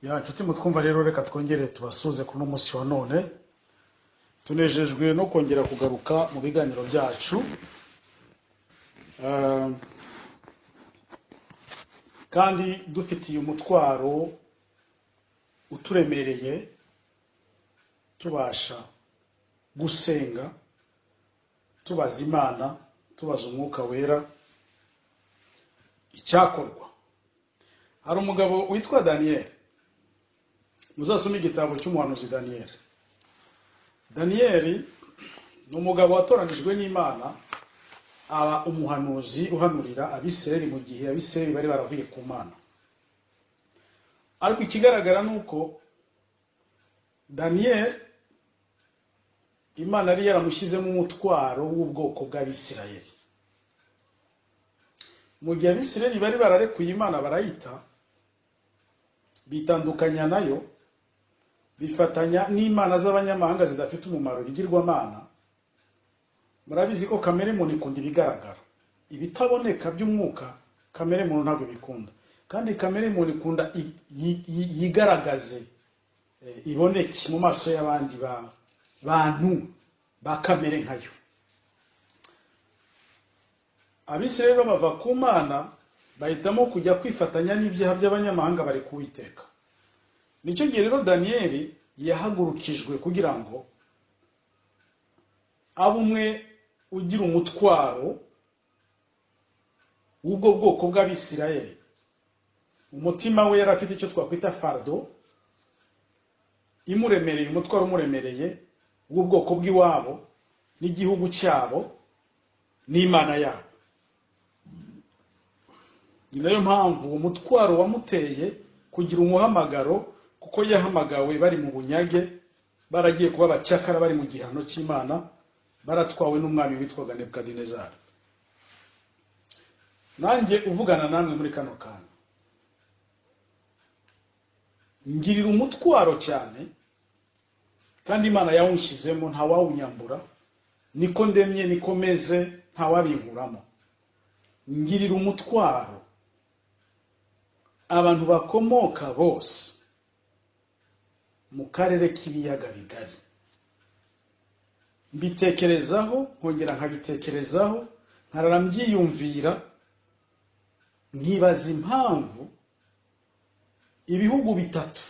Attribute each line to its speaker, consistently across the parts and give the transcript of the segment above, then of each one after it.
Speaker 1: Ya nshuti mutwumva rero, reka twongere tubasuze kuri uno munsi wa none. Tunejejwe no kongera kugaruka mu biganiro byacu, kandi dufitiye umutwaro uturemereye, tubasha gusenga, tubaza Imana, tubaza Umwuka Wera icyakorwa. Hari umugabo witwa Daniyeli. Muzasome igitabo cy'umuhanuzi Daniyeli. Daniyeli ni umugabo watoranijwe n'Imana, aba umuhanuzi uhanurira Abisirayeli mu gihe Abisirayeli bari baravuye ku Mana. Ariko ikigaragara ni uko Daniyeli Imana yari yaramushyizemo umutwaro w'ubwoko bw'Abisirayeli. Mu gihe Abisirayeli bari bararekuye Imana, barayita, bitandukanya nayo, bifatanya n'imana z'abanyamahanga zidafite umumaro, ibigirwamana. Murabizi ko kamere muntu ikunda ibigaragara, ibitaboneka by'umwuka kamere muntu ntabwo bikunda. Kandi kamere muntu ikunda yigaragaze, iboneke mu maso y'abandi bantu ba kamere nkayo. Abisirayeli bava ku Mana, bahitamo kujya kwifatanya n'ibyaha by'abanyamahanga, bari kuwiteka. Nicyo gihe rero Daniyeli yahagurukijwe kugira ngo abe umwe ugira umutwaro w'ubwo bwoko bw'Abisirayeli. Umutima we yari afite icyo twakwita fardeau imuremereye, umutwaro umuremereye w'ubwoko bw'iwabo n'igihugu cyabo n'Imana yabo. Ni nayo mpamvu uwo mutwaro wamuteye kugira umuhamagaro, kuko yahamagawe bari mu bunyage, baragiye kuba abacakara, bari mu gihano cy'Imana, baratwawe n'umwami witwaga Nebukadinezari. Nanjye uvugana namwe muri kano kanya, ngirira umutwaro cyane, kandi Imana yawunshyizemo, ntawawunyambura. Niko ndemye, niko meze, ntawabinkuramo. Ngirira umutwaro abantu bakomoka bose mu karere k'Ibiyaga Bigari. Mbitekerezaho, nkongera nkabitekerezaho, nkarara mbyiyumvira, nkibaza impamvu ibihugu bitatu,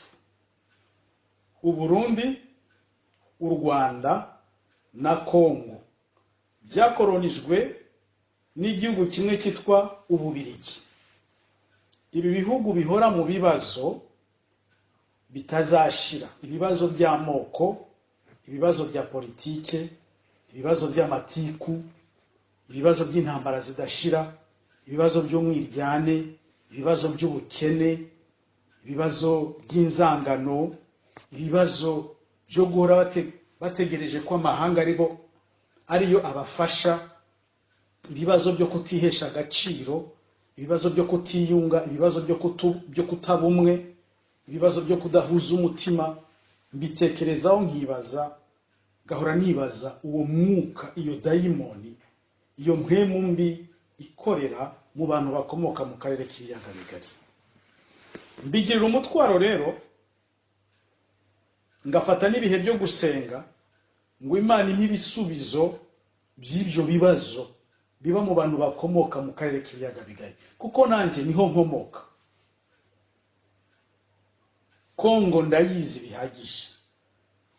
Speaker 1: Uburundi, u Rwanda na Kongo, byakoronijwe n'igihugu kimwe cyitwa Ububirigi. Ibi bihugu bihora mu bibazo bitazashira: ibibazo by'amoko, ibibazo bya politike, ibibazo by'amatiku, ibibazo by'intambara zidashira, ibibazo by'umwiryane, ibibazo by'ubukene, ibibazo by'inzangano, ibibazo byo guhora bategereje ko amahanga aribo ariyo abafasha, ibibazo byo kutihesha agaciro, ibibazo byo kutiyunga, ibibazo byo kutaba umwe, ibibazo byo kudahuza umutima. Mbitekerezaho nkibaza, gahora nibaza uwo mwuka, iyo dayimoni, iyo mpwemu mbi ikorera mu bantu bakomoka mu karere k'Ibiyaga Bigari. Mbigirira umutwaro rero, ngafata n'ibihe byo gusenga ngo Imana impe ibisubizo by'ibyo bibazo biba mu bantu bakomoka mu karere k'Ibiyaga Bigari, kuko nanjye niho nkomoka. Kongo ndayizi bihagije,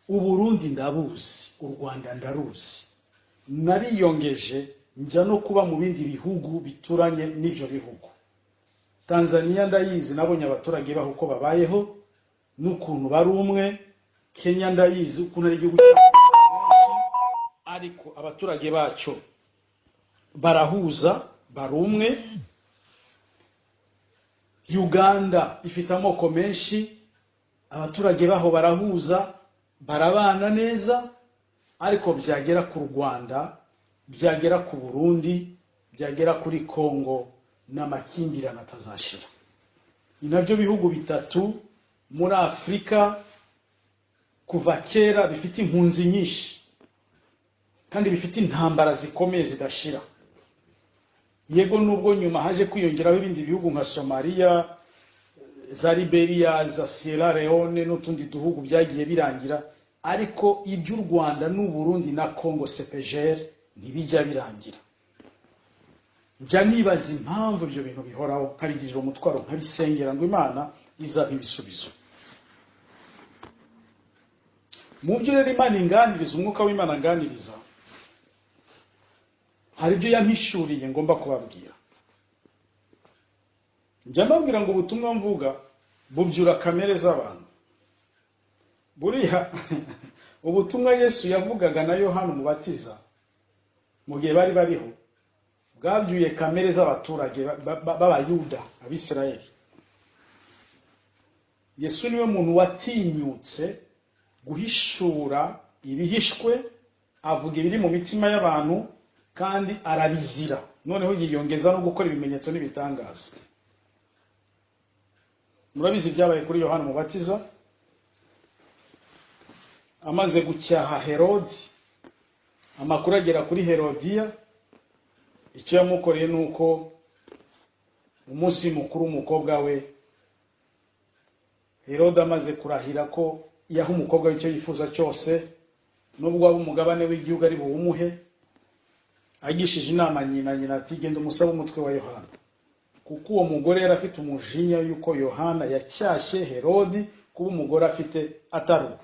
Speaker 1: Uburundi ndabuzi, u Rwanda ndaruzi. Nariyongeje njya no kuba mu bindi bihugu bituranye n'ibyo bihugu. Tanzania ndayizi, nabonye abaturage baho uko babayeho n'ukuntu bari umwe. Kenya ndayizi, ukuntu ari igihugu, ariko abaturage bacyo barahuza, bari umwe. Uganda ifite amoko menshi, abaturage baho barahuza, barabana neza. Ariko byagera ku Rwanda, byagera ku Burundi, byagera kuri Kongo, n'amakimbirane atazashira. Ni nabyo bihugu bitatu muri Afurika kuva kera bifite impunzi nyinshi kandi bifite intambara zikomeye zidashira. Yego, nubwo nyuma haje kwiyongeraho ibindi bihugu nka Somaliya. Za Liberia, za Sierra Leone n'utundi duhugu byagiye birangira, ariko iby'u Rwanda n'u Burundi na Congo CEPGL ntibijya birangira. Njya nibaza impamvu ibyo bintu bihoraho, nkabigirira umutwaro, nkabisengera ngo Imana izaba ibisubizo. Mu byo rero Imana inganiriza, umwuka w'Imana anganiriza, hari ibyo yampishuriye ngomba kubabwira. Njya mbabwira ngo ubutumwa mvuga bubyura kamere z'abantu. Buriya ubutumwa Yesu yavugaga na Yohana Umubatiza mu gihe bari bariho bwabyuye kamere z'abaturage b'Abayuda, Abisirayeli. Yesu niwe muntu watinyutse guhishura ibihishwe, avuga ibiri mu mitima y'abantu kandi arabizira, noneho yiyongeza no gukora ibimenyetso n'ibitangaza. Murabizi ibyabaye kuri Yohana Umubatiza amaze gucyaha Herodi, amakuru agera kuri Herodiya. Icyo yamukoreye ni uko umunsi mukuru w'umukobwa we, Herode amaze kurahira ko yaha umukobwa we icyo yifuza cyose, nubwo waba umugabane w'igihugu ari buwumuhe, agishije inama nyina, nyina ati genda umusabe umutwe wa Yohana, kuko uwo mugore yari afite umujinya yuko Yohana yacyashye Herodi kuba umugore afite atari uwe.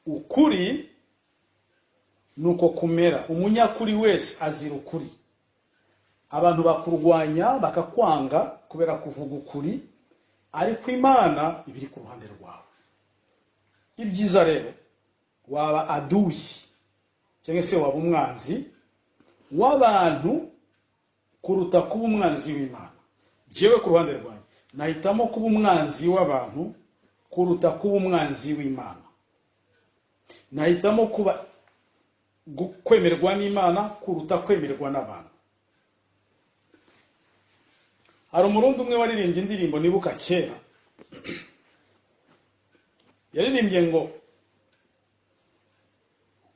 Speaker 1: Ukuri nuko kumera, umunyakuri wese azira ukuri. Abantu bakurwanya bakakwanga kubera kuvuga ukuri, ariko Imana iba iri ku ruhande rwawe. Ibyiza rero, waba aduyi cyangwa se waba umwanzi w'abantu kuruta kuba umwanzi w'Imana. Jewe ku ruhande rwanjye nahitamo kuba umwanzi w'abantu kuruta kuba umwanzi w'Imana. Nahitamo kuba kwemerwa n'Imana kuruta kwemerwa n'abantu. Hari Umurundi umwe waririmbye indirimbo nibuka kera, yaririmbye ngo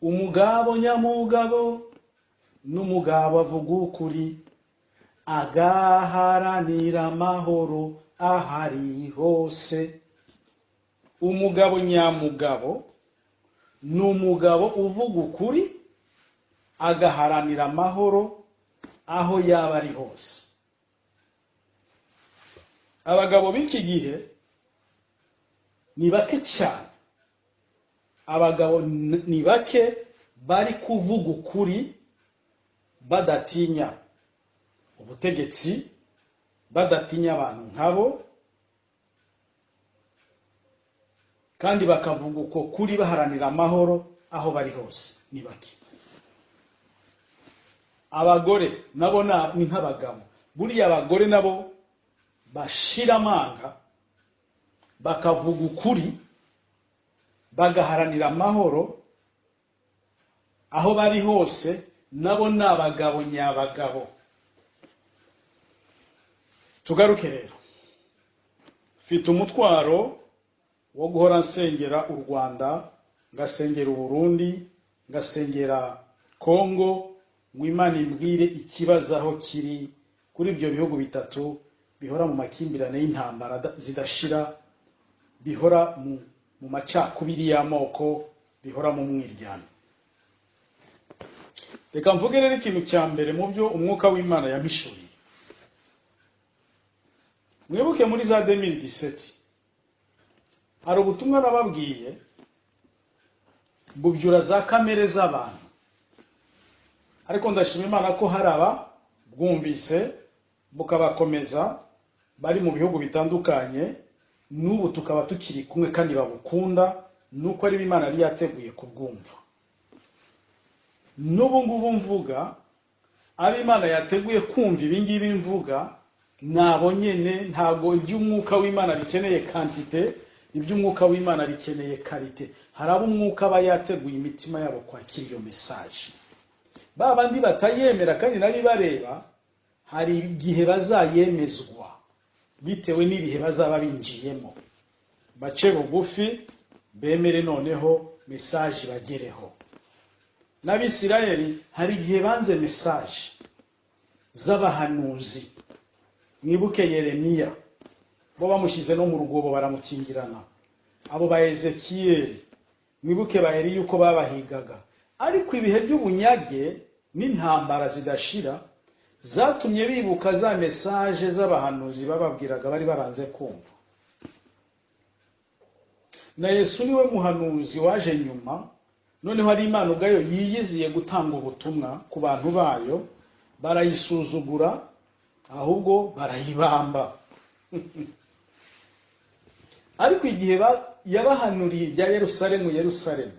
Speaker 1: umugabo nyamugabo n'umugabo avuga ukuri, agaharanira amahoro ahari hose. Umugabo nyamugabo ni umugabo uvuga ukuri, agaharanira amahoro aho yaba ari hose. Abagabo b'iki gihe ni bake cyane, abagabo ni bake bari kuvuga ukuri badatinya ubutegetsi, badatinya abantu nkabo, kandi bakavuga uko kuri baharanira amahoro aho bari hose, ni bake. Abagore nabo ni nk'abagabo. Buriya abagore nabo bashira amanga bakavuga ukuri, bagaharanira amahoro aho bari hose, nabo ni abagabo nyabagabo. Tugaruke rero, mfite umutwaro wo guhora nsengera u Rwanda, ngasengera Uburundi, ngasengera Kongo, ngo Imana imbwire ikibazo aho kiri kuri ibyo bihugu bitatu bihora mu makimbirane y'intambara zidashira, bihora mu macakubiri y'amoko, bihora mu mwiryane. Reka mvuge rero ikintu cya mbere mu byo umwuka w'Imana yampishuriye. Mwibuke muri za 2017 hari ubutumwa nababwiye bubyura za kamere z'abantu, ariko ndashima Imana ko hari ababwumvise bukabakomeza, bari mu bihugu bitandukanye, n'ubu tukaba tukiri kumwe kandi babukunda, nuko ari Imana yari yateguye kubwumva. N'ubu ngubu mvuga, abo Imana yateguye kumva ibi ngibi mvuga nabo nyene. Ntabwo iby'umwuka w'Imana bikeneye quantité, iby'umwuka w'Imana bikeneye qualité. Hari abo umwuka aba yateguye imitima yabo kwakira iyo message. Ba bandi batayemera kandi nari bareba, hari igihe bazayemezwa bitewe n'ibihe bazaba binjiyemo, bace bugufi bemere noneho message bagereho. N'Abisirayeli hari igihe banze message z'abahanuzi. Mwibuke Yeremiya. Bo bamushyize no mu rwobo, baramukingirana. Abo ba Ezekiyeli, mwibuke ba Eliya uko babahigaga. Ariko ibihe by'ubunyage n'intambara zidashira zatumye bibuka za message z'abahanuzi bababwiraga bari baranze kumva. Na Yesu niwe muhanuzi waje nyuma, noneho ari Imana ubwayo yiyiziye gutanga ubutumwa ku bantu bayo, barayisuzugura, ahubwo barayibamba. Ariko igihe yabahanuriye ibya Yerusalemu, Yerusalemu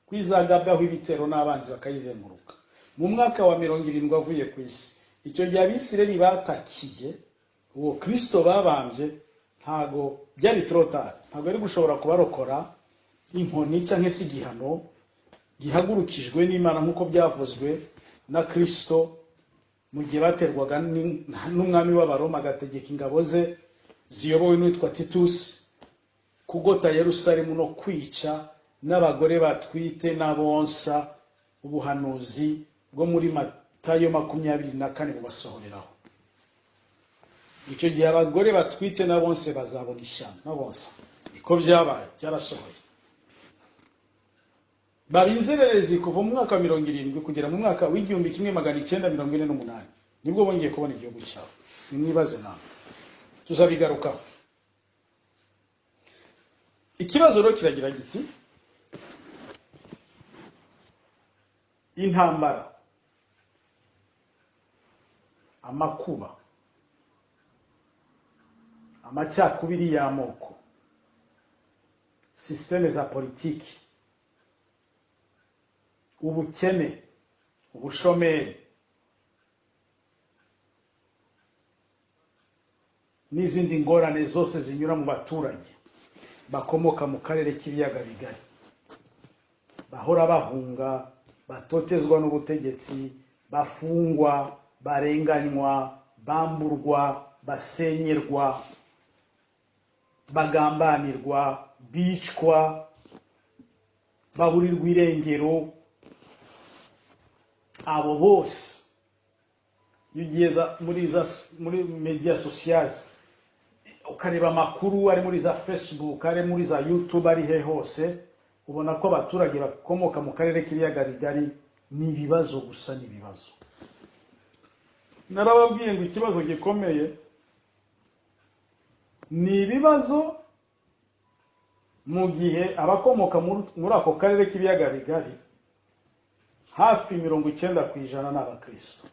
Speaker 1: kwizagabwaho ibitero n'abanzi bakayizenguruka mu mwaka wa 70 avuye ku isi, icyo gihe Abisirayeli batakiye uwo Kristo babambye. Ntago byari trop tard, ntago yari gushobora kubarokora inkoni cyangwa se igihano gihagurukijwe n'Imana, nk'uko byavuzwe na Kristo mu gihe baterwaga n'umwami w'Abaroma, agategeka ingabo ze ziyobowe n'uwitwa Titus kugota Yerusalemu no kwica n'abagore batwite n'abonsa. Ubuhanuzi bwo muri Matayo 24 bubasohoreraho. Icyo gihe abagore batwite n'abonse bazabona ishyano n'abonsa. Niko byabaye, byarasohoye. Baba inzererezi kuva mu mwaka wa 70 kugera mu mwaka w'1948, nibwo bongeye kubona igihugu cyabo. Nimwibaze nawe, tuzabigarukaho. Ikibazo rero kiragira giti: intambara, amakuba, amacakubiri y'amoko, système za politiki, ubukene, ubushomeri n'izindi ngorane zose zinyura mu baturage bakomoka mu karere k'ibiyaga bigari, bahora bahunga, batotezwa n'ubutegetsi, bafungwa, barenganywa, bamburwa, basenyerwa, bagambanirwa, bicwa, baburirwa irengero. Abo bose iyo ugiye muri médias sociales ukareba amakuru ari muri za Facebook, ari muri za YouTube, ari he hose, ubona ko abaturage bakomoka mu karere k'ibiyaga bigari ni ibibazo gusa, ni ibibazo. Narababwiye ngo ikibazo gikomeye ni ibibazo mu gihe abakomoka muri ako karere k'ibiyaga bigari hafi 90% ni abakristo,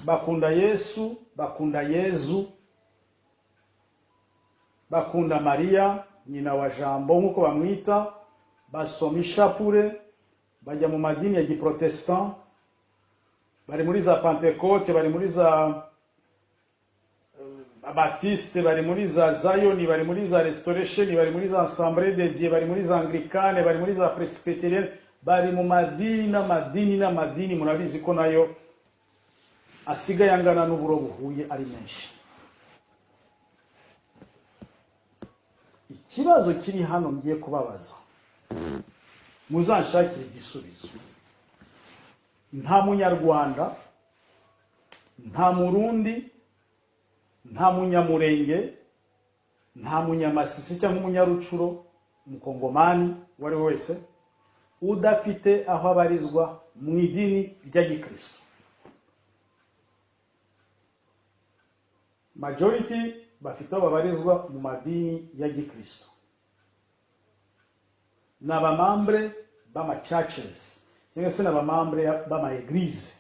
Speaker 1: bakunda Yesu, bakunda Yezu, bakunda Mariya nyina wa Jambo nk'uko bamwita, basoma ishapure, bajya mu madini ya giprotestant, bari muri za Pentecote, bari muri za Baptiste, bari muri za Zayoni, bari muri za Restoration, bari muri za Assemblée de Dieu, bari muri za Anglicane, bari muri za Presbyterienne, bari mu madini n'amadini n'amadini. Murabizi ko nayo asigaye angana n'uburo buhuye ari menshi. Ikibazo kiri hano ngiye kubabaza, muzanshakire igisubizo. Nta Munyarwanda, nta Murundi, nta Munyamurenge, nta Munyamasisi cyangwa Umunyarucuro, Umukongomani uwo ari we wese udafite aho abarizwa mu idini rya gikristo. Majority bafite aho babarizwa mu madini ya gikristo, ni abamembre b'ama churches cyangwa se n'abamembre b'ama église.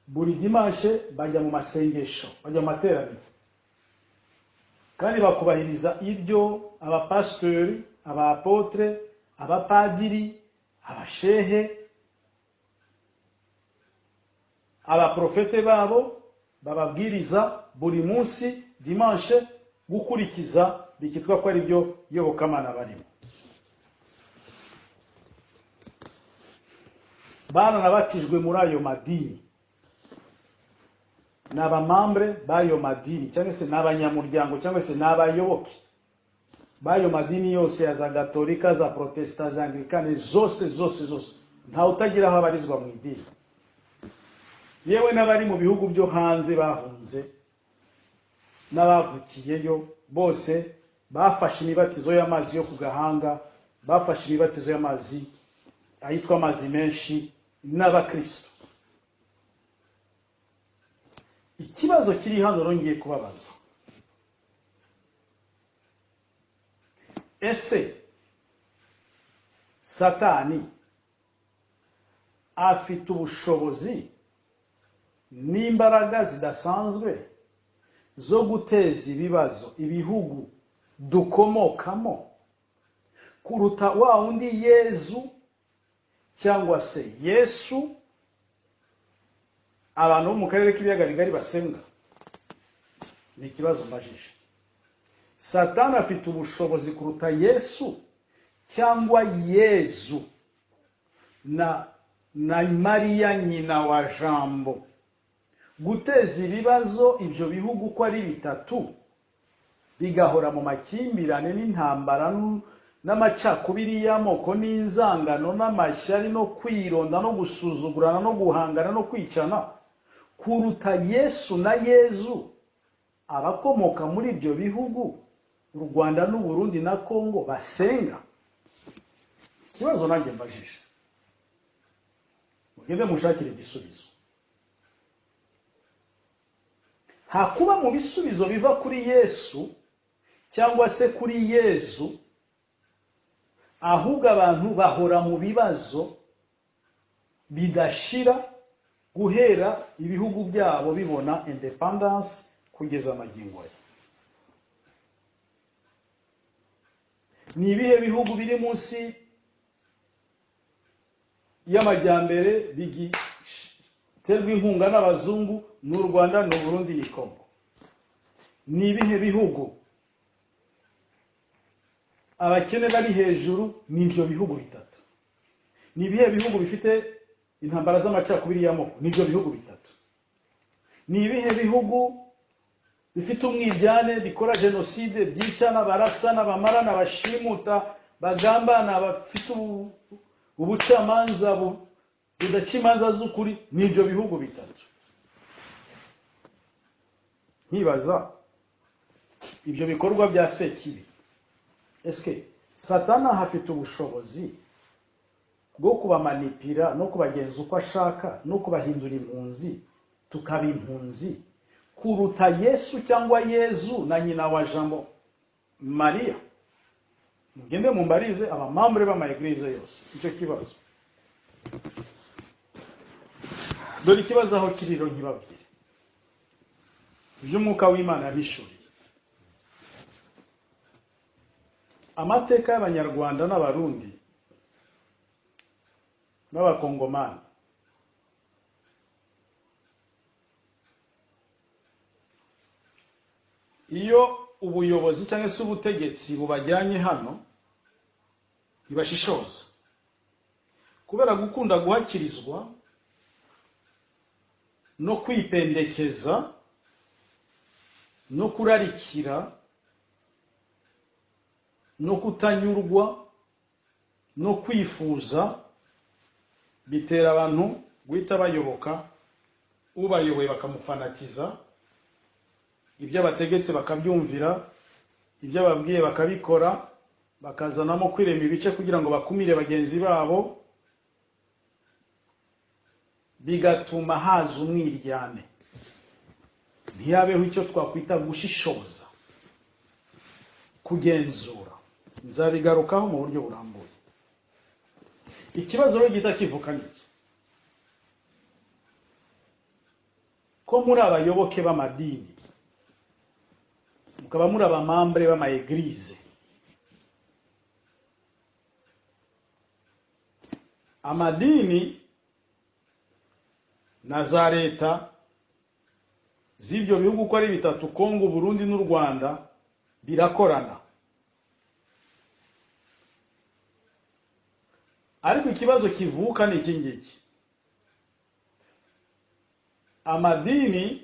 Speaker 1: Buri dimanche bajya mu masengesho, bajya mu materaniro, kandi bakubahiriza ibyo abapasitori, abapotre, abapadiri, abashehe, abaprofete babo bababwiriza buri munsi dimanche gukurikiza, bikitwa ko ari byo yobokamana barimo. Baranabatijwe muri ayo madini, ni abamembre b'ayo madini cyangwa se n'abanyamuryango cyangwa se n'abayoboke b'ayo madini yose, ya za Gatolika, za Protesta, za Anglikane, zose zose zose, ntawe utagira aho abarizwa mu idini. Yewe n'abari mu bihugu byo hanze bahunze N'abavukiyeyo bose bafashe imibatizo y'amazi yo ku gahanga, bafashe imibatizo y'amazi ayitwa amazi menshi n'abakristo. Ikibazo kiri hano rongeye kubabaza: ese Satani afite ubushobozi n'imbaraga zidasanzwe zo guteza ibibazo ibihugu dukomokamo kuruta wa wundi Yezu cyangwa se Yesu abantu bo mu karere k'ibiyaga bigari basenga? Ni ikibazo mbajije. Satani afite ubushobozi kuruta Yesu cyangwa Yezu na Mariya nyina wa Jambo guteza ibibazo ibyo bihugu uko ari bitatu, bigahora mu makimbirane n'intambara n'amacakubiri y'amoko n'inzangano n'amashyari no kwironda no gusuzugurana no guhangana no kwicana, kuruta Yesu na Yezu abakomoka muri ibyo bihugu, u Rwanda n'u Burundi na Kongo, basenga? Ikibazo nanjye mbajije, mugende mushakire igisubizo. Hakuba mu bisubizo biva kuri Yesu cyangwa se kuri Yezu, ahubwo abantu bahora mu bibazo bidashira guhera ibihugu byabo bibona independence kugeza magingo aya. Ni ibihe bihugu biri munsi y'amajyambere bigiterwa inkunga n'abazungu? N'u Rwanda, n'u Burundi, ni Kongo. Ni ibihe bihugu abakene bari hejuru? Ni ibyo bihugu bitatu. Ni ibihe bihugu bifite intambara z'amacakubiri y'amoko? Ni ibyo bihugu bitatu. Ni ibihe bihugu bifite umwiryane, bikora jenoside, byicana, barasana, bamarana, bashimuta, bagambana, bafite ubucamanza budaca imanza z'ukuri? Ni ibyo bihugu bitatu. Nkibaza ibyo bikorwa bya Sekibi, eske Satana hafite ubushobozi bwo kubamanipira no kubagenza uko ashaka no kubahindura impunzi, tukaba impunzi, kuruta Yesu cyangwa Yezu na nyina wa Jambo Mariya? Mugende mumbarize abamambure b'ama eglise yose icyo kibazo. Dore ikibazo aho kiriro nkibabwire iby'umwuka w'Imana yahishuriye. Amateka y'Abanyarwanda n'Abarundi n'Abakongomani iyo ubuyobozi cyangwa se ubutegetsi bubajyanye hano ntibashishoza, kubera gukunda guhakirizwa no kwipendekeza no kurarikira no kutanyurwa no kwifuza, bitera abantu guhita bayoboka ubayoboye bakamufanatiza, ibyo abategetse bakabyumvira, ibyo ababwiye bakabikora, bakazanamo kwirema ibice kugira ngo bakumire bagenzi babo, bigatuma haza umwiryane, ntiyabeho icyo twakwita gushishoza, kugenzura. Nzabigarukaho mu buryo burambuye. Ikibazo rero gihita kivuka ni iki: ko muri abayoboke b'amadini, mukaba muri abamambure b'ama eglise, amadini na za leta z'ibyo bihugu uko ari bitatu, Kongo, Burundi n'u Rwanda, birakorana. Ariko ikibazo kivuka ni iki ngiki: amadini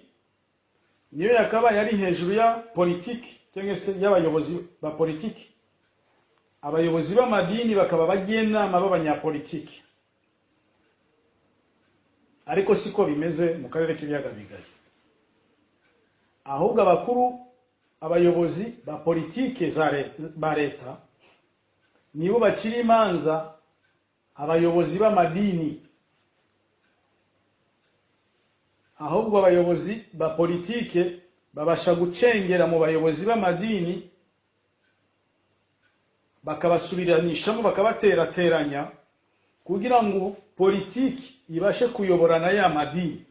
Speaker 1: niyo yakabaye ari hejuru ya politiki cyangwa se y'abayobozi ba politiki, abayobozi b'amadini bakaba abajyanama b'abanyapolitiki, ariko siko bimeze mu karere k'ibiyaga bigari. Ahubwo abakuru Abayobozi ba politike ba leta nibo bacira imanza abayobozi b'amadini. Ahubwo abayobozi ba politike babasha gucengera mu bayobozi b'amadini, bakabasubiranishamo, bakabaterateranya kugira ngo politiki ibashe kuyoborana ya madini.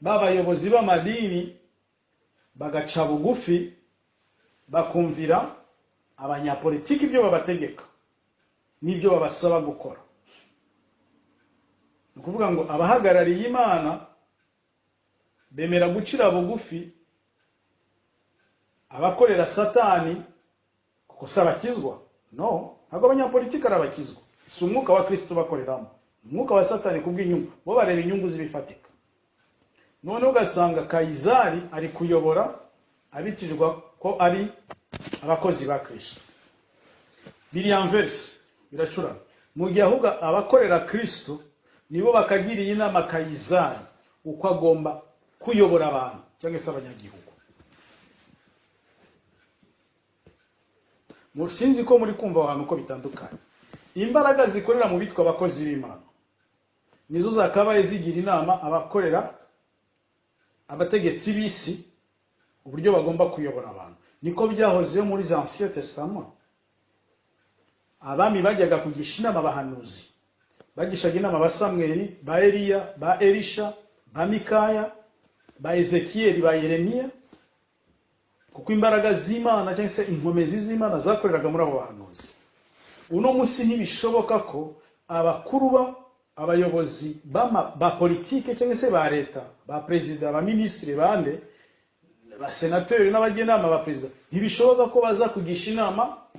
Speaker 1: Ba bayobozi b'amadini bagaca bugufi, bakumvira abanyapolitiki ibyo babategeka n'ibyo babasaba gukora. Ni ukuvuga ngo abahagarariye Imana bemera gucira bugufi abakorera Satani, kuko si abakizwa. No, ntabwo abanyapolitiki ari abakizwa, si umwuka wa Kristo bakoreramo, umwuka wa Satani kubw'inyungu, bo bareba inyungu z'ibifatika. Noneho ugasanga Kayizari ari kuyobora abitirirwa ko ari abakozi ba Kristo. Biri inverse, biracurana. Mu gihe ahubwo abakorera Kristo nibo bakagiriye inama Kayizari uko agomba kuyobora abantu cyangwa se abanyagihugu. Sinzi ko muri kumva ahantu uko bitandukanye. Imbaraga zikorera mu bitwa abakozi b'Imana nizo zakabaye zigira inama abakorera abategetsi b'isi uburyo bagomba kuyobora abantu. Niko byahozeho muri Ancien Testament. Abami bajyaga kugisha inama abahanuzi, bagishaga inama ba Samweli, ba Eliya, ba Elisha, ba Mikaya, ba Ezekiyeli, ba Yeremiya, kuko imbaraga z'Imana cyangwa se inkomezi z'Imana zakoreraga muri abo bahanuzi. Uno munsi ntibishoboka ko abakuru ba abayobozi ba politike cyangwa se ba leta, ba perezida, ba minisitiri, bande, ba senateri n'abajyanama ba perezida, ntibishoboka ko baza kugisha inama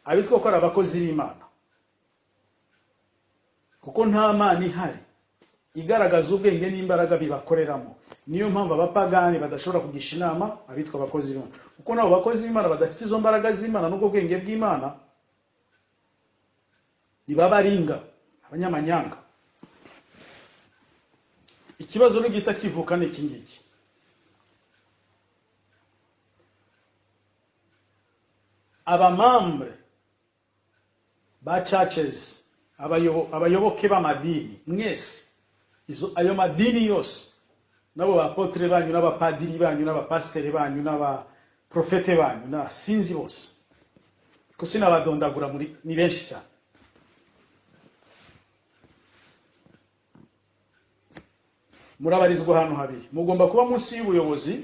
Speaker 1: abitwa ko ari abakozi b'Imana, kuko nta Mana ihari igaragaza ubwenge n'imbaraga bibakoreramo. Niyo mpamvu abapagani badashobora kugisha inama abitwa abakozi b'Imana, kuko nabo bakozi b'Imana badafite izo mbaraga z'Imana n'ubwo bwenge bw'Imana, nibabaringa abanyamanyanga. Ikibazo n'igita kivuka ni iki ngiki: abamambre ba churches, abayoboke b'amadini mwese, ayo madini yose, nabo bapotre banyu n'abapadiri banyu n'abapasiteri banyu n'abaprofete banyu na sinzi bose, ko sinabadondagura muri ni benshi cyane. Murabarizwa ahantu habiri: mugomba kuba munsi y'ubuyobozi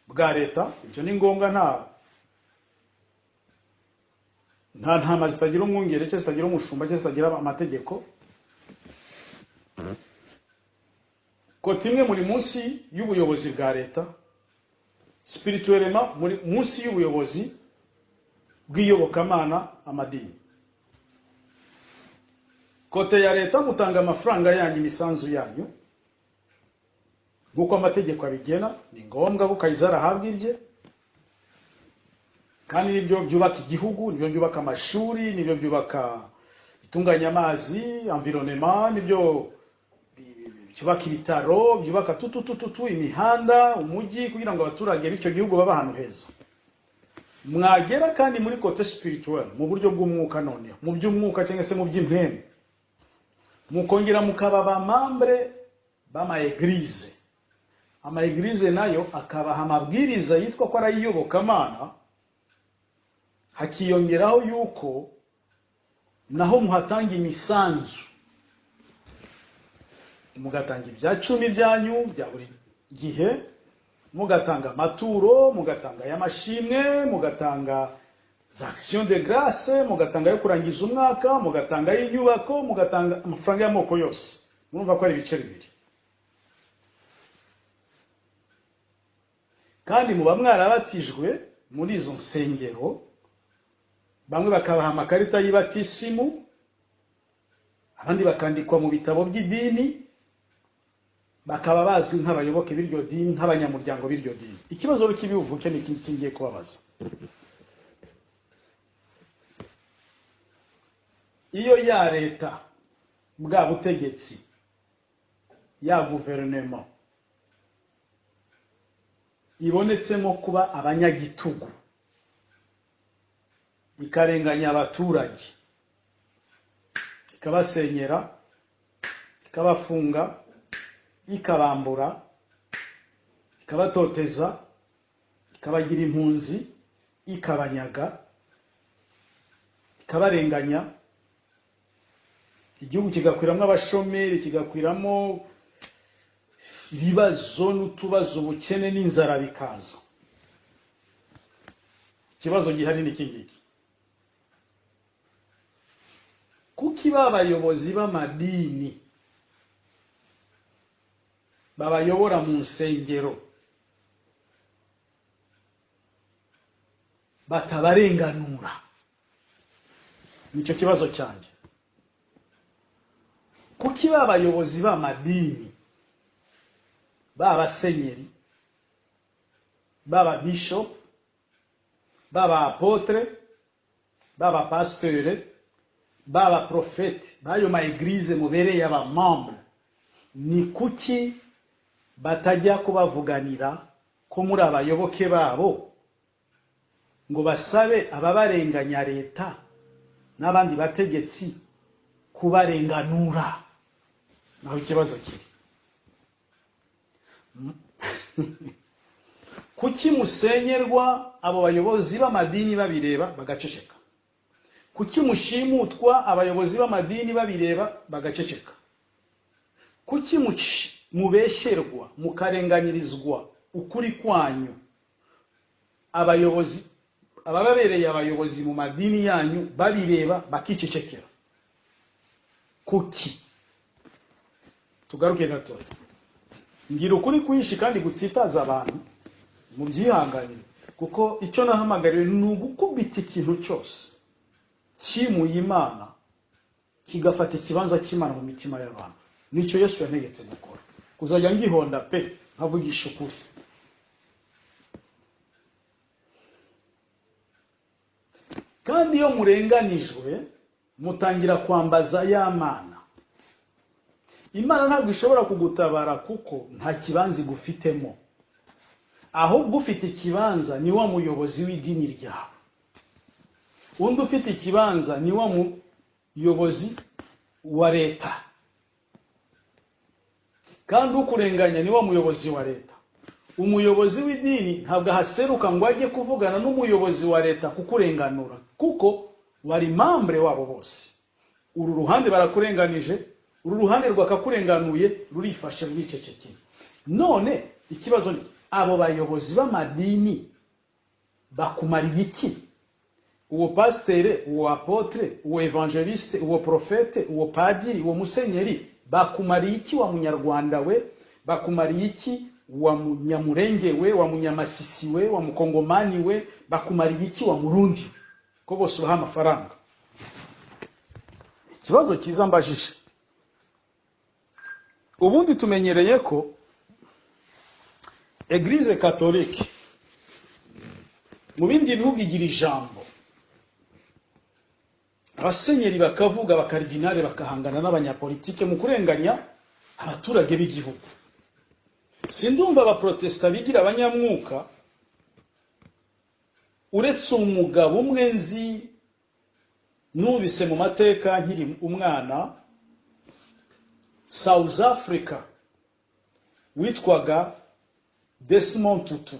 Speaker 1: bwa leta, ibyo ni ngombwa, nta ntama zitagira umwungere cyangwa zitagira umushumba cyangwa zitagira amategeko. Côté imwe muri munsi y'ubuyobozi bwa leta, spirituellement muri munsi y'ubuyobozi bw'iyobokamana, amadini. Côté ya leta mutanga amafaranga yanyu, imisanzu yanyu nk'uko amategeko abigena, ni ngombwa ko Kayizari ahabwa ibye, kandi nibyo byubaka igihugu, nibyo byubaka amashuri, nibyo byubaka bitunganya amazi, environnement, nibyo byubaka ibitaro, byubaka tututututu, imihanda, umujyi, kugira ngo abaturage b'icyo gihugu babe ahantu heza. Mwagera kandi muri côté spirituel, mu buryo bw'umwuka, noneho mu by'umwuka cyangwa se mu by'impemu, mukongera mukaba ba membre b'ama église. Ama église nayo akabaha amabwiriza yitwa ko ari ayiyobokamana, hakiyongeraho yuko naho muhatanga imisanzu, mugatanga ibya cumi byanyu bya buri gihe, mugatanga amaturo, mugatanga ay'amashimwe, mugatanga za action de grâce, mugatanga ayo kurangiza umwaka, mugatanga ay'inyubako, mugatanga amafaranga y'amoko yose. Murumva ko ari ibice bibiri. Kandi muba mwarabatijwe muri izo nsengero, bamwe bakabaha amakarita y'ibatisimu, abandi bakandikwa mu bitabo by'idini, bakaba bazwi nk'abayoboke b'iryo dini, nk'abanyamuryango b'iryo dini. Ikibazo rero kibivuke ni iki ngiye kubabaza: iyo ya leta, bwa butegetsi, ya guverinoma Ibonetsemo kuba abanyagitugu, ikarenganya abaturage, ikabasenyera, ikabafunga, ikabambura, ikabatoteza, ikabagira impunzi, ikabanyaga, ikabarenganya, igihugu kigakwiramo abashomeri, kigakwiramo ibibazo n'utubazo, ubukene n'inzara bikaza. Ikibazo gihari ni iki ngiki: kuki ba bayobozi b'amadini babayobora mu nsengero batabarenganura? Nicyo kibazo cyanjye. Kuki ba bayobozi b'amadini, b'abasenyeri, b'aba bishop, b'aba apôtre, b'aba pasteur, b'aba prophète, b'ayo ma église mubereye aba membre, ni kuki batajya kubavuganira ko muri abayoboke babo, ngo basabe ababarenganya, leta n'abandi bategetsi, kubarenganura? Naho ikibazo kiri: kuki musenyerwa abo bayobozi b'amadini babireba bagaceceka? Kuki mushimutwa abayobozi b'amadini babireba bagaceceka? Kuki mubeshyerwa, mukarenganyirizwa ukuri kwanyu, abayobozi abababereye abayobozi mu madini yanyu babireba bakicecekera? Kuki? Tugaruke gatoya. Ngira ukuri kwinshi kandi gutsitaza abantu, mubyihanganire, kuko icyo nahamagariwe ni ugukubita ikintu cyose cyimuye Imana kigafata ikibanza cy'Imana mu mitima y'abantu. Nicyo Yesu yantegetse gukora, kuzajya ngihonda pe, nkavugisha ukuri. Kandi iyo murenganijwe mutangira kwambaza ya Mana. Imana ntabwo ishobora kugutabara kuko nta kibanza igufitemo, ahubwo ufite ikibanza ni wa muyobozi w'idini ryawe, undi ufite ikibanza ni wa muyobozi wa leta, kandi ukurenganya ni wa muyobozi wa leta. Umuyobozi w'idini ntabwo ahaseruka ngo ajye kuvugana n'umuyobozi wa leta kukurenganura, kuko wari membre wabo bose. Uru ruhande barakurenganije, uru ruhande rwakakurenganuye rurifashe, ruricecekeye. None ikibazo ni abo bayobozi b'amadini bakumariye iki? Uwo pasiteri, uwo apôtre, uwo évangéliste, uwo prophète, uwo padiri, uwo musenyeri bakumariye iki wa munyarwanda we? Bakumariye iki wa munyamurenge we, wa munyamasisi we, wa mukongomani we? Bakumariye iki wa murundi, ko bose ubaha amafaranga? Ikibazo cyiza mbajije. Ubundi tumenyereye ko Église catholique mu bindi bihugu igira ijambo, abasenyeri bakavuga, abakaridinari bakahangana n'abanyapolitike mu kurenganya abaturage b'igihugu. Sindumva abaprotesta bigira abanyamwuka, uretse umugabo umwe nzi nubise mu mateka nkiri umwana, South Africa, witwaga Desmond Tutu,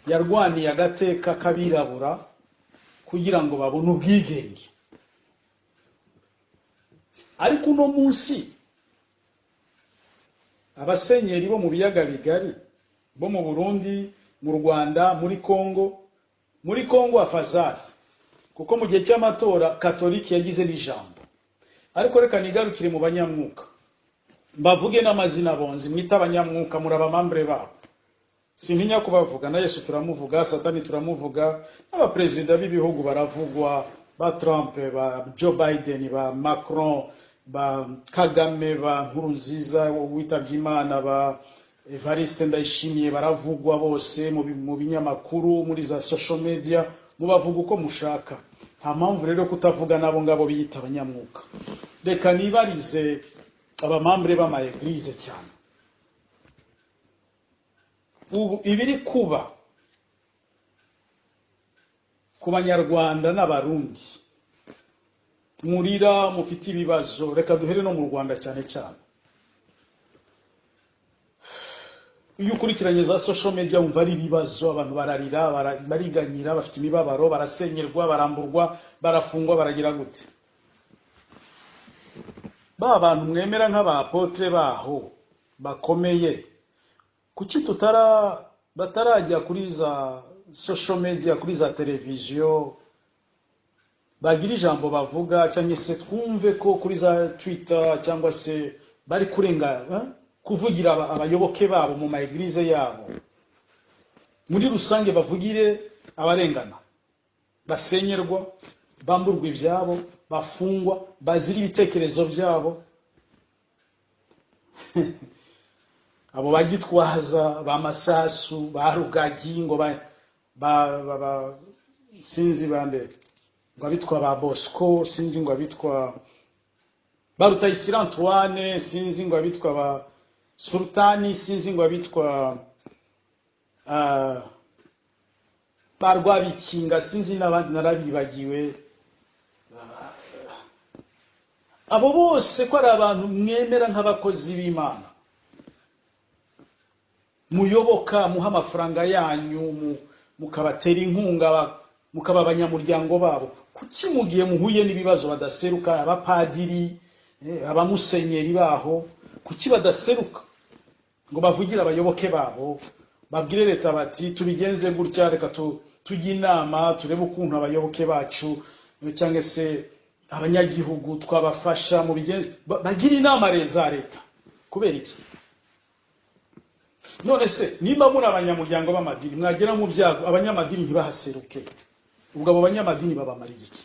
Speaker 1: yarwaniye agateka k'abirabura kugira ngo babone ubwigenge. Ariko uno munsi abasenyeri bo mu biyaga bigari, bo mu Burundi, mu Rwanda, muri Kongo, muri Kongo afazari, kuko mu gihe cy'amatora katolike yagize n'ijambo. Ariko reka nigarukire mu banyamwuka, mbavuge n'amazina bonzi mwita abanyamwuka, muri abamambre babo. Sintinya kubavuga, na Yesu turamuvuga, Satani turamuvuga, n'abaperezida b'ibihugu baravugwa, ba Trump, ba Joe Biden, ba Macron, ba Kagame, ba Nkurunziza witabye Imana, ba Evariste Ndayishimiye, baravugwa bose mu binyamakuru, muri za social media, mubavuga uko mushaka. Nta mpamvu rero kutavuga nabo ngabo biyita abanyamwuka. Reka nibarize abamambre b'ama église cyane. Ubu ibiri kuba ku Banyarwanda n'Abarundi, murira, mufite ibibazo, reka duhere no mu Rwanda cyane cyane. Iyo ukurikiranye za social media, wumva ari ibibazo, abantu bararira, bariganyira, bafite imibabaro, barasenyerwa, baramburwa, barafungwa, baragira gute. Ba bantu mwemera nk'abapotre baho bakomeye, kuki tutara batarajya kuri za social media, kuri za televiziyo, bagira ijambo bavuga, cyangwa se twumve ko kuri za Twitter, cyangwa se bari kurenga kuvugira abayoboke babo mu ma église yabo muri rusange, bavugire abarengana, basenyerwa, bamburwa ibyabo, bafungwa bazira ibitekerezo byabo, abo bagitwaza ba Masasu, ba Rugagi, ngo ba sinzi bande, ngo abitwa ba Bosco, sinzi ngo abitwa ba Rutayisire Antoine, sinzi ngo abitwa ba Sultani, sinzi ngo abitwa ba Rwabikinga, sinzi n'abandi narabibagiwe. Abo bose ko ari abantu mwemera nk'abakozi b'Imana, muyoboka, muha amafaranga yanyu, mukabatera inkunga, mukaba abanyamuryango babo, kuki mu gihe muhuye n'ibibazo badaseruka? Abapadiri, abamusenyeri baho, kuki badaseruka ngo bavugire abayoboke babo, babwire leta bati: "Tubigenze gutya, reka tujye inama, turebe ukuntu abayoboke bacu cyangwa se abanyagihugu twabafasha mu bigenze"? Bagire inama za leta. Kubera iki? None se nimba muri abanyamuryango b'amadini, mwagera mu byago abanyamadini ntibahaseruke, ubwo abo banyamadini babamariye iki?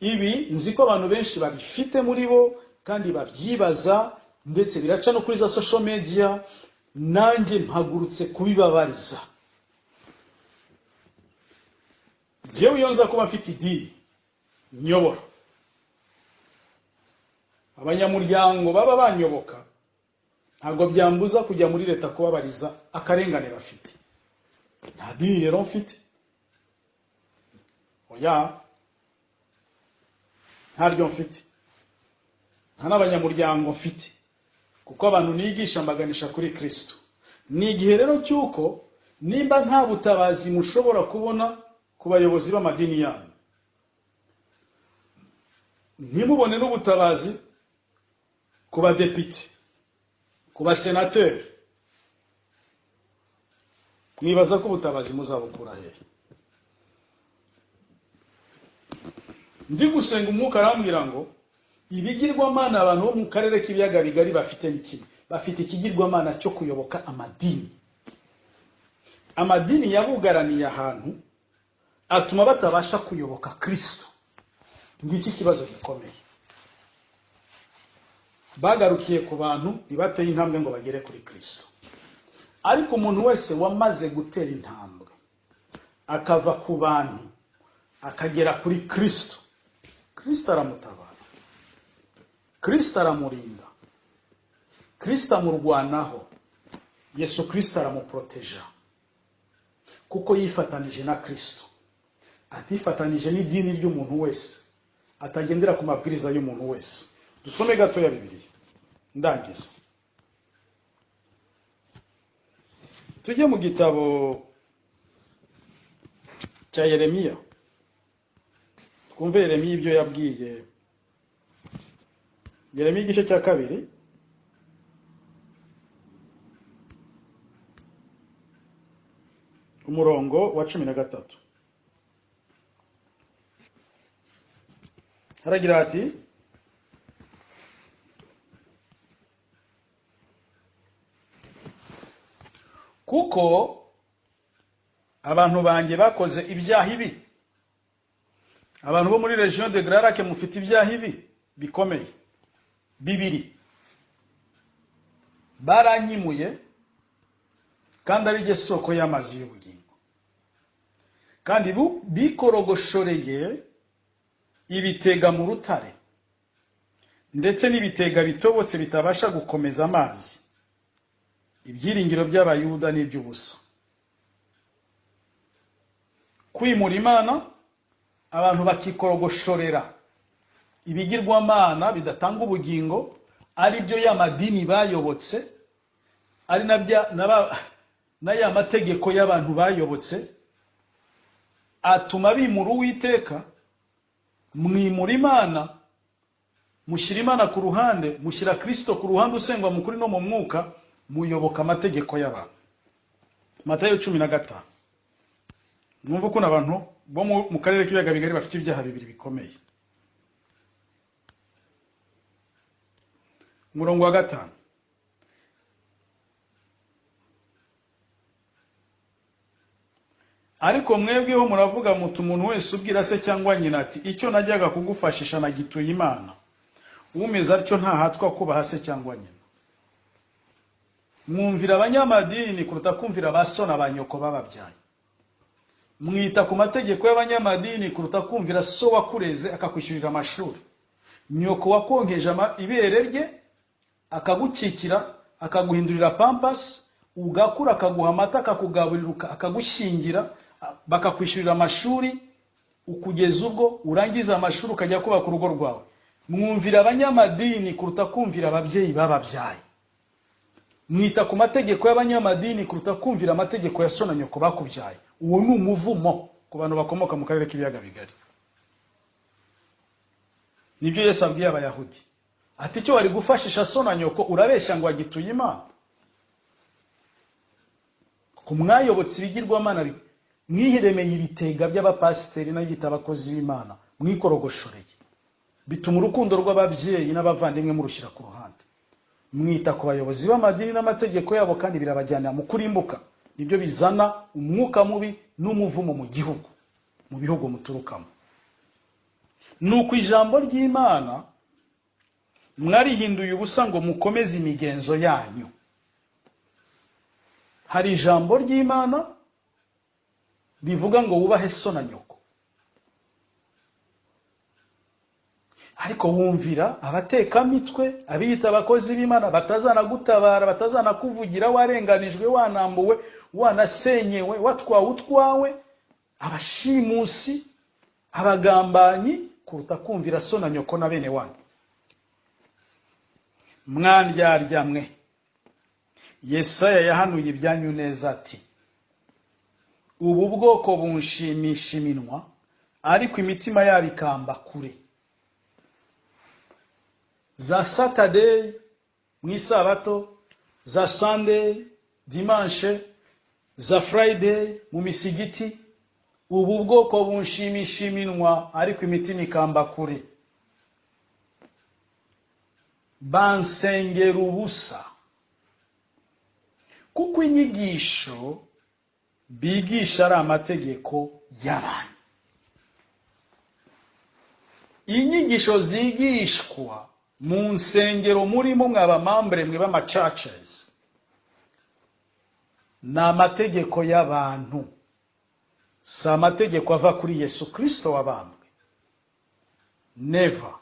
Speaker 1: Ibi nzi ko abantu benshi babifite muri bo kandi babyibaza, ndetse biraca no kuri za social media. Nanjye mpagurutse kubibabariza. Njyewe iyo nza kuba mfite idini nyobora, abanyamuryango baba banyoboka, ntabwo byambuza kujya muri leta kubabariza akarengane bafite. Nta dini rero mfite, oya, ntaryo mfite, nta n'abanyamuryango mfite, kuko abantu nigisha mbaganisha kuri Kristo. Ni igihe rero cy'uko nimba nta butabazi mushobora kubona ku bayobozi b'amadini yanyu, ntimubone n'ubutabazi ku badepite, ku basenateri, mwibaza ko ubutabazi muzabukura hehe? Ndi gusenga, Umwuka arambwira ngo ibigirwamana abantu bo mu karere k'Ibiyaga Bigari bafite ni kimwe: bafite ikigirwamana cyo kuyoboka amadini. Amadini yabugaraniye ahantu, atuma batabasha kuyoboka Kristo. Ngiki kibazo gikomeye. Bagarukiye ku bantu, ntibateye intambwe ngo bagere kuri Kristo. Ariko umuntu wese wamaze gutera intambwe akava ku bantu akagera kuri Kristo, Kristo aramutabara, Kristo aramurinda, Kristo amurwanaho, Yesu Kristo aramuproteja, kuko yifatanije na Kristo, atifatanije n'idini ry'umuntu wese, atagendera ku mabwiriza y'umuntu wese. Dusome gatoya Bibiliya, ndangiza. Tujye mu gitabo cya Yeremiya, twumve Yeremiya ibyo yabwiye. Yeremiya igice cya 2, umurongo wa 13, haragira ati: "Kuko abantu banjye bakoze ibyaha ibi." Abantu bo muri région des Grands Lacs, mufite ibyaha ibi bikomeye bibiri: baranyimuye kandi ari ryo soko y'amazi y'ubugingo, kandi bikorogoshoreye ibitega mu rutare, ndetse n'ibitega bitobotse bitabasha gukomeza amazi. Ibyiringiro by'Abayuda ni iby'ubusa. Kwimura Imana, abantu bakikorogoshorera ibigirwamana bidatanga ubugingo, ari byo ya madini bayobotse, ari na ya mategeko y'abantu bayobotse, atuma bimura Uwiteka. Mwimura Imana, mushyira Imana ku ruhande, mushyira Kristo ku ruhande usengwa mu kuri no mu mwuka, muyoboka amategeko y'abantu. Matayo 15. Mwumva ukuntu abantu bo mu karere k'ibiyaga bigari bafite ibyaha bibiri bikomeye. Umurongo wa 5. Ariko mwebweho muravuga muti umuntu wese ubwira se cyangwa nyina ati icyo najyaga kugufashisha nagituye Imana, umeze atyo ntahatwa kubaha se cyangwa nyina. Mwumvira abanyamadini kuruta kumvira ba so na ba nyoko bababyaye. Mwita ku mategeko y'abanyamadini kuruta kumvira so wakureze akakwishyurira amashuri, nyoko wakonkeje ibere rye akagukikira, akaguhindurira pampasi, ugakura, akaguha amata, akakugaburira, akagushyingira, bakakwishyurira amashuri, ukugeza ubwo urangiza amashuri ukajya kubaka urugo rwawe. Mwumvira abanyamadini kuruta kumvira ababyeyi bababyaye. Mwita ku mategeko y'abanyamadini kuruta kumvira amategeko ya so na nyoko bakubyaye. Uwo ni umuvumo ku bantu bakomoka mu karere k'ibiyaga bigari. Nibyo Yesu abwiye Abayahudi ati icyo wari gufashisha so na nyoko urabeshya ngo agituye Imana. Ku mwayobotse ibigirwamana, mwihiremeye ibitega by'abapasiteri n'abiyita abakozi b'Imana, mwikorogoshoreye, bituma urukundo rw'ababyeyi n'abavandimwe murushyira ku ruhande. Mwita ku bayobozi b'amadini n'amategeko yabo, kandi birabajyana mu kurimbuka. Nibyo bizana umwuka mubi n'umuvumo mu gihugu, mu bihugu muturukamo. Nuko ijambo ry'Imana mwarihinduye ubusa ngo mukomeze imigenzo yanyu. Hari ijambo ry'Imana rivuga ngo wubahe so na nyoko, ariko wumvira abatekamitwe, abiyita abakozi b'Imana, batazanagutabara, batazanakuvugira warenganijwe, wanambuwe, wanasenyewe, watwawe utwawe, abashimusi, abagambanyi, kuruta kumvira so na nyoko na bene wanyu. Mwandyarya mwe, Yesaya yahanuye ibyanyu neza ati ubu bwoko bunshimisha iminwa, ariko imitima yabo ikamba kure. Za Saturday mu isabato, za Sunday dimanche, za Friday mu misigiti, ubu bwoko bunshimisha iminwa ariko imitima ikamba kure. Bansengera ubusa, kuko inyigisho bigisha ari amategeko y'abantu. Inyigisho zigishwa mu nsengero murimo mw'abamambure mwe b'amachurches ni amategeko y'abantu, si amategeko ava kuri Yesu Kristo wabambwe. Never.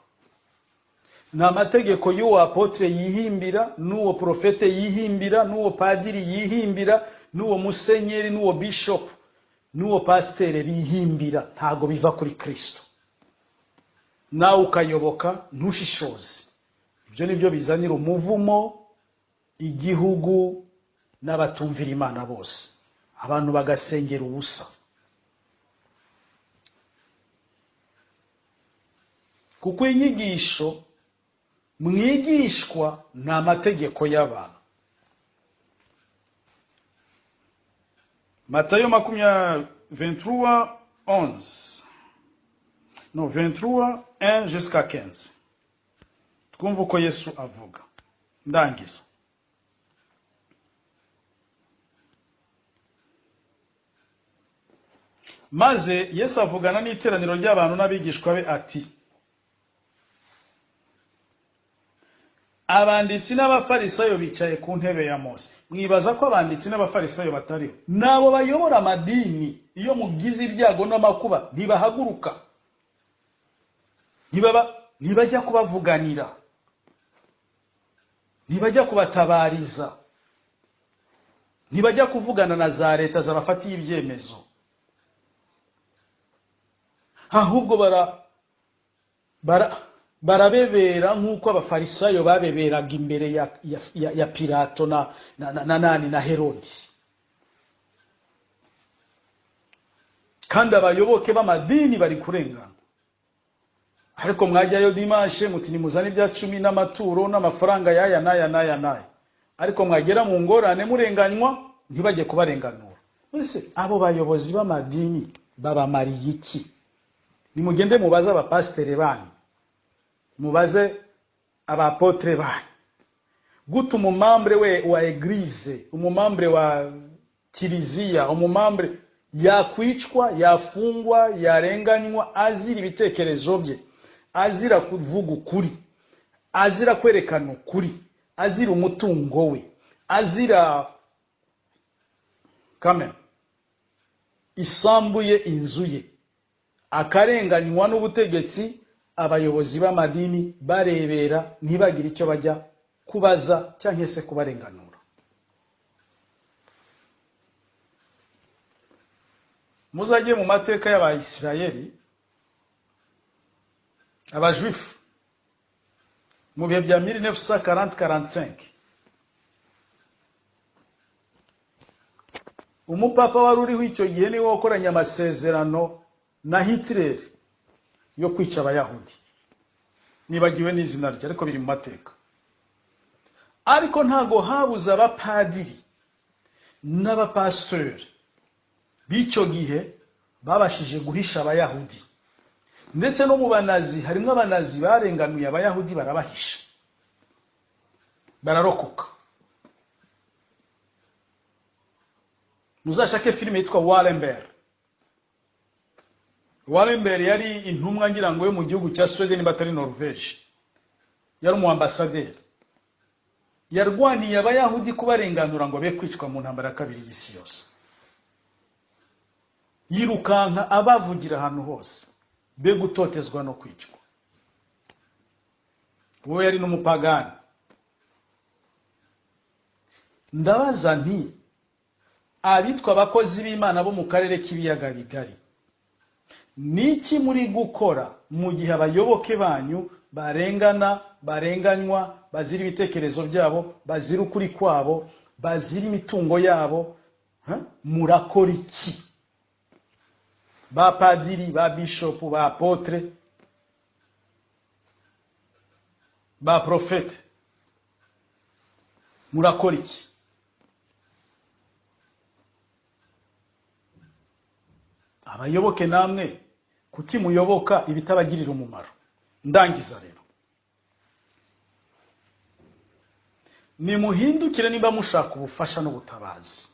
Speaker 1: Ni amategeko y'uwo apotre yihimbira, n'uwo profete yihimbira, n'uwo padiri yihimbira, n'uwo musenyeri, n'uwo bishop, n'uwo pasiteri bihimbira. Ntago biva kuri Kristo. Nawe ukayoboka ntushishoze. Ibyo nibyo bizanira umuvumo igihugu n'abatumvira Imana bose. Abantu bagasengera ubusa. Kuko inyigisho mwigishwa ni amategeko y'abantu. Matayo 23:11. No, 23:1 jusqu'à 15. Twumva uko Yesu avuga. Ndangiza. Maze Yesu avugana n'iteraniro ry'abantu n'abigishwa be ati abanditsi n'abafarisayo bicaye ku ntebe ya Mose. Mwibaza ko abanditsi n'abafarisayo batariho? Nabo bayobora amadini. Iyo mugize ibyago n'amakuba ntibahaguruka, ntibajya kubavuganira, ntibajya kubatabariza. Ntibajya kuvugana na za leta zabafatiye ibyemezo, ahubwo barabebera nk'uko Abafarisayo babeberaga imbere ya Pilato na nani na Herodi. Kandi abayoboke b'amadini bari kurengana, ariko mwajyayo dimanche muti nimuzane ibya cumi n'amaturo n'amafaranga y'aya n'aya n'aya n'aya, ariko mwagera mu ngorane murenganywa ntibajye kubarenganura. Mbese abo bayobozi b'amadini babamariye iki? Nimugende mubaze abapasiteri banyu, mubaze abapotre banyu. Gute umumembre we wa église, umumembre wa kiliziya, umumembre yakwicwa, yafungwa, yarenganywa azira ibitekerezo bye, azira kuvuga ukuri, azira kwerekana ukuri, azira umutungo we, azira kame isambu ye, inzu ye, akarenganywa n'ubutegetsi, abayobozi b'amadini barebera ntibagire icyo bajya kubaza cyangwa se kubarenganura? Muzajye mu mateka y'Abayisirayeli, Abajuifu, mu bihe bya 1940-45, umupapa wari uriho icyo gihe niwe wakoranye amasezerano na Hitler yo kwica Abayahudi. Nibagiwe n'izina rye, ariko biri mu mateka. Ariko ntago habuze abapadiri n'abapasitori b'icyo gihe babashije guhisha Abayahudi. Ndetse no mu Banazi harimo Abanazi barenganuye Abayahudi, barabahisha, bararokoka. Muzashake filime yitwa Wallenberg. Wallenberg yari intumwa, ngira ngo yo mu gihugu cya Sweden batari Norvege, yari umu ambasaderi, yarwaniye Abayahudi kubarenganura ngo be kwicwa mu ntambara ya kabiri y'isi yose, yirukanka abavugira ahantu hose be gutotezwa no kwicwa. Uwo yari n'umupagani. Ndabaza nti abitwa abakozi b'Imana bo mu karere k'ibiyaga bigari, niki muri gukora mu gihe abayoboke banyu barengana, barenganywa, bazira ibitekerezo byabo, bazira ukuri kwabo, bazira imitungo yabo? Murakora iki? Ba padiri, ba bishopu, ba apôtre, ba prophète, murakora iki? Abayoboke namwe, kuki muyoboka ibitabagirira umumaro? Ndangiza rero, nimuhindukire nimba mushaka ubufasha n'ubutabazi,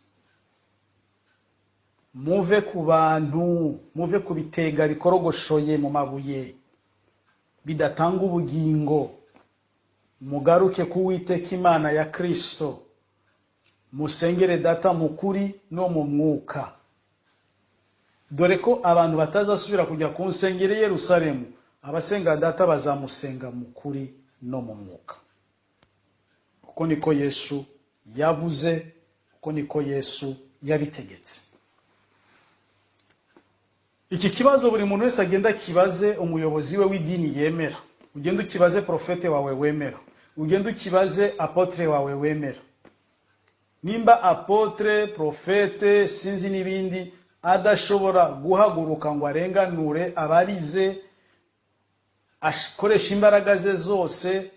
Speaker 1: muve ku bantu, muve ku bitega bikorogoshoye mu mabuye bidatanga ubugingo, mugaruke ku Uwiteka Imana ya Kristo, musengere Data mu kuri no mu mwuka. Dore ko abantu batazasubira kujya ku nsengero i Yerusalemu, abasenga Data bazamusenga mu kuri no mu mwuka. Uko niko Yesu yavuze, uko niko Yesu yabitegetse. Iki kibazo buri muntu wese agenda akibaze umuyobozi we w'idini yemera, ugenda ukibaze prophète wawe wemera, ugenda ukibaze apôtre wawe wemera. Nimba apôtre, prophète, sinzi n'ibindi, adashobora guhaguruka ngo arenganure abarize, akoresha imbaraga ze zose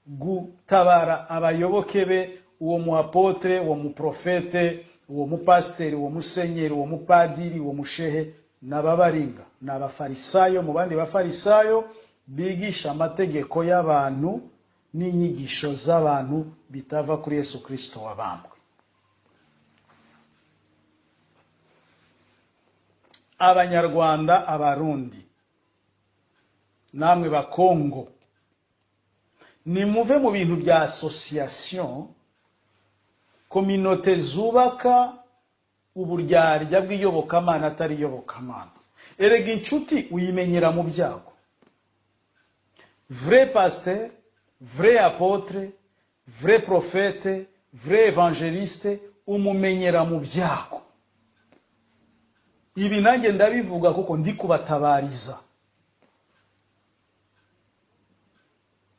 Speaker 1: gutabara abayoboke be, uwo mu apôtre, uwo mu prophète, uwo mupasiteri, uwo musenyeri, uwo mupadiri, uwo mushehe, n'ababaringa ni Abafarisayo mu bandi Bafarisayo bigisha amategeko y'abantu n'inyigisho z'abantu bitava kuri Yesu Kristo wabambwe. Abanyarwanda, Abarundi, namwe Bakongo, nimuve mu bintu bya association, communauté zubaka uburyarya bw'iyobokamana atari iyobokamana. Erega inshuti uyimenyera mu byago. Vrai pasteur, vrai apôtre, vrai prophète, vrai évangéliste, Umumenyera mu byago. Ibi nanjye ndabivuga kuko ndi kubatabariza,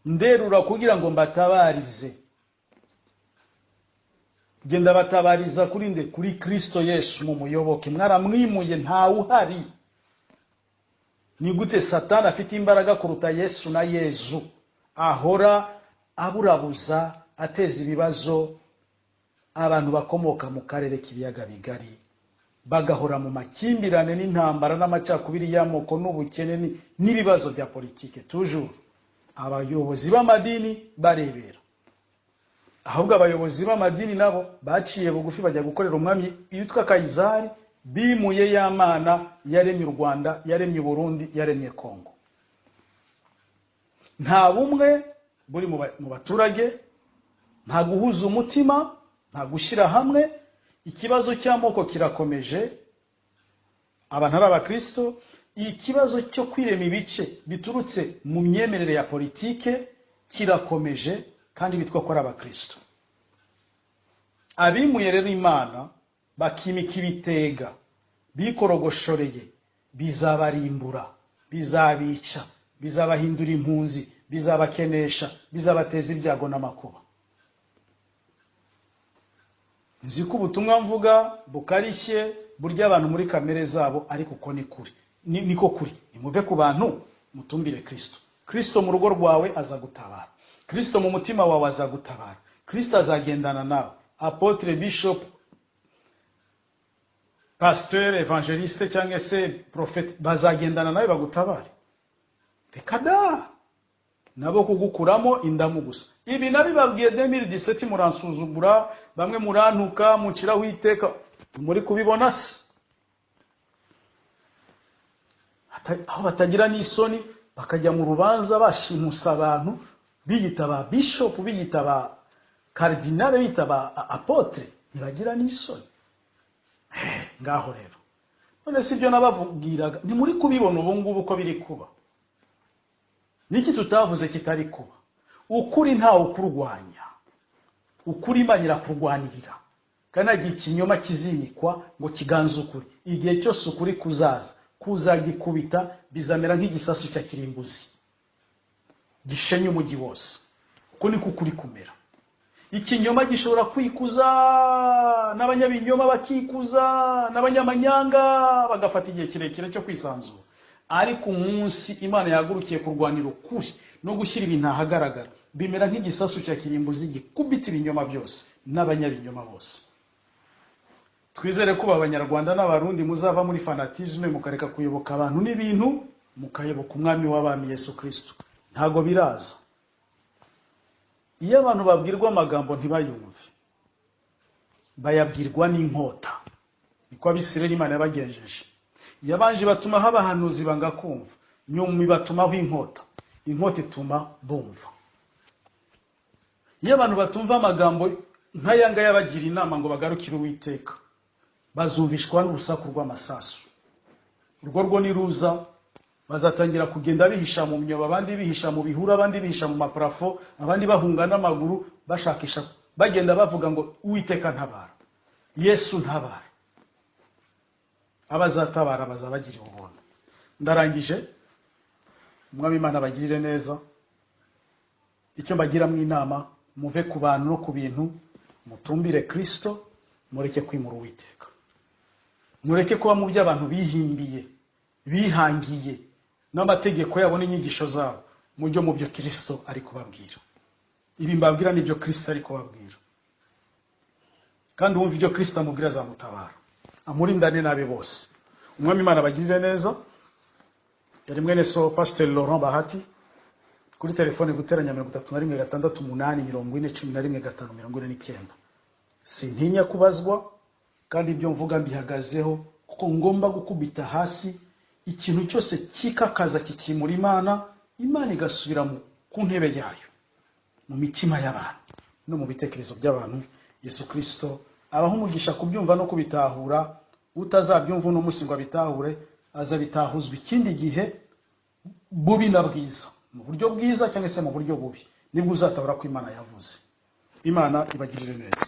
Speaker 1: nderura kugira ngo mbatabarize. Genda batabariza kuri nde? Kuri Kristo Yesu mu muyoboke. Mwaramwimuye, ntawe uhari. Ni gute Satani afite imbaraga kuruta Yesu na Yezu? Ahora aburabuza, ateza ibibazo abantu bakomoka mu karere k'ibiyaga bigari, bagahora mu makimbirane n'intambara n'amacakubiri y'amoko n'ubukene n'ibibazo bya politike. Toujours abayobozi b'amadini barebera. Ahubwo abayobozi b'amadini nabo baciye bugufi, bajya gukorera umwami witwa Kayizari, bimuye ya Mana yaremye u Rwanda, yaremye Burundi, yaremye Kongo. Nta bumwe buri mu baturage, nta guhuza umutima, nta gushyira hamwe. Ikibazo cy'amoko kirakomeje, abantu ari abakristo. Ikibazo cyo kwirema ibice biturutse mu myemerere ya politike kirakomeje, kandi bitwa ko ari abakristo. Abimuye rero Imana bakimika ibitega bikorogoshoreye, bizabarimbura, bizabica, bizabahindura impunzi, bizabakenesha, bizabateza ibyago n'amakuba. Nzi ko ubutumwa mvuga bukarishye, burya abantu muri kamere zabo, ariko uko ni kuri, niko kuri. Nimuve ku bantu, mutumbire Kristo. Kristo mu rugo rwawe azagutabara, Kristo mu mutima wawe azagutabara, Kristo azagendana nawe. Apotre, bishop, pasteur, evangeliste cyangwa se prophète bazagendana nawe bagutabare. Reka da, nabo kugukuramo indamu gusa. Ibi nabibabwiye 2017, muransuzugura, bamwe murantuka, muciraho iteka. Muri kubibona se? Aho batagira n'isoni bakajya mu rubanza bashimusa abantu, biyita ba bishop, biyita ba cardinal, biyita ba apotre, ntibagira n'isoni. Ngaho rero none si ibyo nabavugiraga, ntimuri kubibona ubu ngubu ko biri kuba? Niki tutavuze kitari kuba? Ukuri ntawe ukurwanya, ukuri Imana irakurwanirira. Kandi nta gihe ikinyoma kizimikwa ngo kiganze ukuri. Igihe cyose ukuri kuzaza kuzagikubita, bizamera nk'igisasu cya kirimbuzi gishenye umujyi wose. Uko niko ukuri kumera. Ikinyoma gishobora kwikuza, n'abanyabinyoma bakikuza, n'abanyamanyanga bagafata igihe kirekire cyo kwisanzura. Ariko umunsi Imana yahagurukiye kurwanira ukuri no gushyira ibintu ahagaragara, bimera nk'igisasu cya kirimbuzi gikubita ibinyoma byose n'abanyabinyoma bose. Twizere ko abanyarwanda n'abarundi muzava muri fanatisme, mukareka kuyoboka abantu n'ibintu, mukayoboka umwami w'abami Yesu Kristo. Ntago biraza. Iyo abantu babwirwa amagambo ntibayumve, bayabwirwa n'inkota. Niko Abisirayeli Imana yabagenjeje. Yabanje batumaho abahanuzi banga kumva, nyuma ibatumaho inkota, inkota ituma bumva. Iyo abantu batumva amagambo nk'aya ngaya bagira inama ngo bagarukire Uwiteka, bazumvishwa n'urusaku rw'amasasu. Urwo rwo niruza, bazatangira kugenda bihisha mu myobo, abandi bihisha mu bihuru, abandi bihisha mu maparafo, abandi bahunga n'amaguru, bashakisha, bagenda bavuga ngo Uwiteka ntabara, Yesu ntabara. Abazatabara bazabagirira ubuntu. Ndarangije. Umwami Imana abagirire neza. Icyo mbagiramo inama, muve ku bantu no ku bintu, mutumbire Kristo, mureke kwimura Uwiteka, mureke kuba mu byo abantu bihimbiye, bihangiye n'amategeko yabo n'inyigisho zabo, mujye mu byo Kristo ari kubabwira. Ibi mbabwira nibyo Kristo ari kubabwira, kandi uwumva ibyo Kristo amubwira azamutabara, amurindane n'abe bose. Umwami Imana abagirire neza. Yari mwene so Pasteur Laurent Bahati, kuri telefone guteranya 31 6 8 40 11 5 49. Sintinya kubazwa, kandi ibyo mvuga mbihagazeho, kuko ngomba gukubita hasi ikintu cyose kikakaza kikimura Imana, Imana igasubira ku ntebe yayo, mu mitima y'abantu no mu bitekerezo by'abantu. Yesu Kristo abaha umugisha kubyumva no kubitahura. Utazabyumva uno munsi ngo abitahure, azabitahuzwa ikindi gihe, bubi na bwiza, mu buryo bwiza cyangwa se mu buryo bubi, nibwo uzatabura ko Imana yavuze. Imana ibagirire neza.